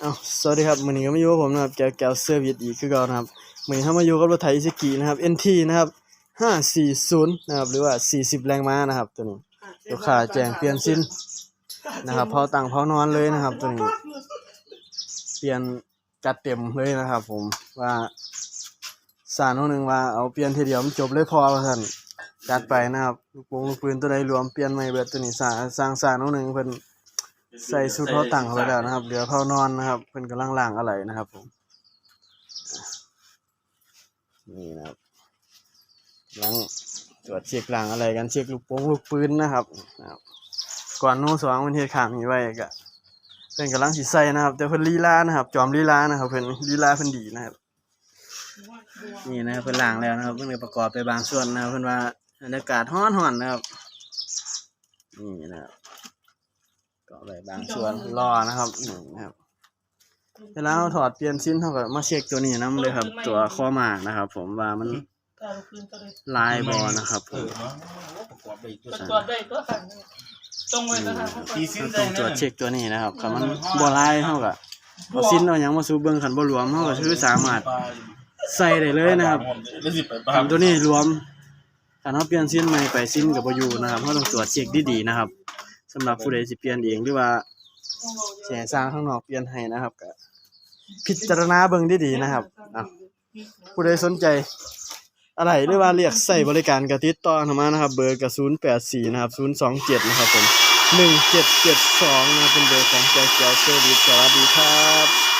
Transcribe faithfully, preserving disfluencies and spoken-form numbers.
เอ้า สวัสดีครับ มื้อนี้ก็มาอยู่กับผมนะครับ แก้วแก้วเซอร์วิสอีกคือเก่านะครับ มื้อนี้เรามาอยู่กับรถไถอิซุกินะครับ เอ็นที นะครับ ห้าสี่ศูนย์ นะครับ หรือว่า สี่สิบ แรงม้านะครับ ตัวนี้ ลูกค้าแจ้งเปลี่ยนซินนะครับ เผาตั้งเผานอนเลยนะครับ ตัวนี้ เปลี่ยนจัดเต็มเลยนะครับ ผม ว่าซ่าโน่นหนึ่งว่าเอาเปลี่ยนทีเดียวมันจบเลยพ่อว่าซั่น จัดไปนะครับ ลูกโป่งลูกปืนตัวใดหลวมเปลี่ยนใหม่เบิด ตัวนี้ซ่า ซ่าโน่นหนึ่งเพิ่นใส่ชุดเผาตั้งเข้าไปแล้วนะครับ เหลือเผานอนนะครับ เพิ่นกำลังล้างอะไหล่นะครับ ผม นี่นะครับ ล้าง ตรวจเช็คล้างอะไหล่กัน เช็คลูกโป่งลูกปืนนะครับ นะครับ ก่อนหมู่สองเพิ่นเฮ็ดข้างนี้ไว้ก็ เพิ่นกำลังสิใส่นะครับ แต่เพิ่นลีลานะครับ จอมลีลานะครับ เพิ่นลีลาเพิ่นดีนะครับ นี่นะครับ เพิ่นล้างแล้วนะครับ เพิ่นก็ประกอบไปบางส่วนนะครับ เพิ่นว่าบรรยากาศร้อนๆนะครับ นี่นะครับ ก็ไปบางส่วนรอนะครับ นี่นะครับ เวลาเราถอดเปลี่ยนซินเราก็มาเช็คตัวนี้นำเลยครับ ตัวข้อหมากนะครับ ผมว่ามันลายบ่นะครับ ผม ประกอบได้ตัวค่ะ ตรงไว้ก็ค่ะ ตีซิน เราต้องตรวจเช็คตัวนี้นะครับ คันมันบ่ลายเราก็เอาซินเอาหยังมาสูบเบิ่ง คันบ่หลวมเราก็คือสามารถใส่ได้เลยนะครับ แล้วสิไปบ้า คันตัวนี้หลวม คันเราเปลี่ยนซินใหม่ไปซินก็บ่อยู่นะครับ เราต้องตรวจเช็คดีๆนะครับ สำหรับผู้ใดสิเปลี่ยนเองหรือว่าสิให้ช่างข้างนอกเปลี่ยนให้นะครับ ก็พิจารณาเบิ่งดีๆนะครับ อ่ะ ผู้ใดสนใจอะไหล่หรือว่าเรียกใช้บริการก็ติดต่อเข้ามานะครับ เบอร์ก็ศูนย์แปดสี่นะครับ ศูนย์สองเจ็ดนะครับ ผม หนึ่งเจ็ดเจ็ดสองนะครับ เป็นเบอร์ของแก้วแก้วเซอร์วิส สวัสดีครับ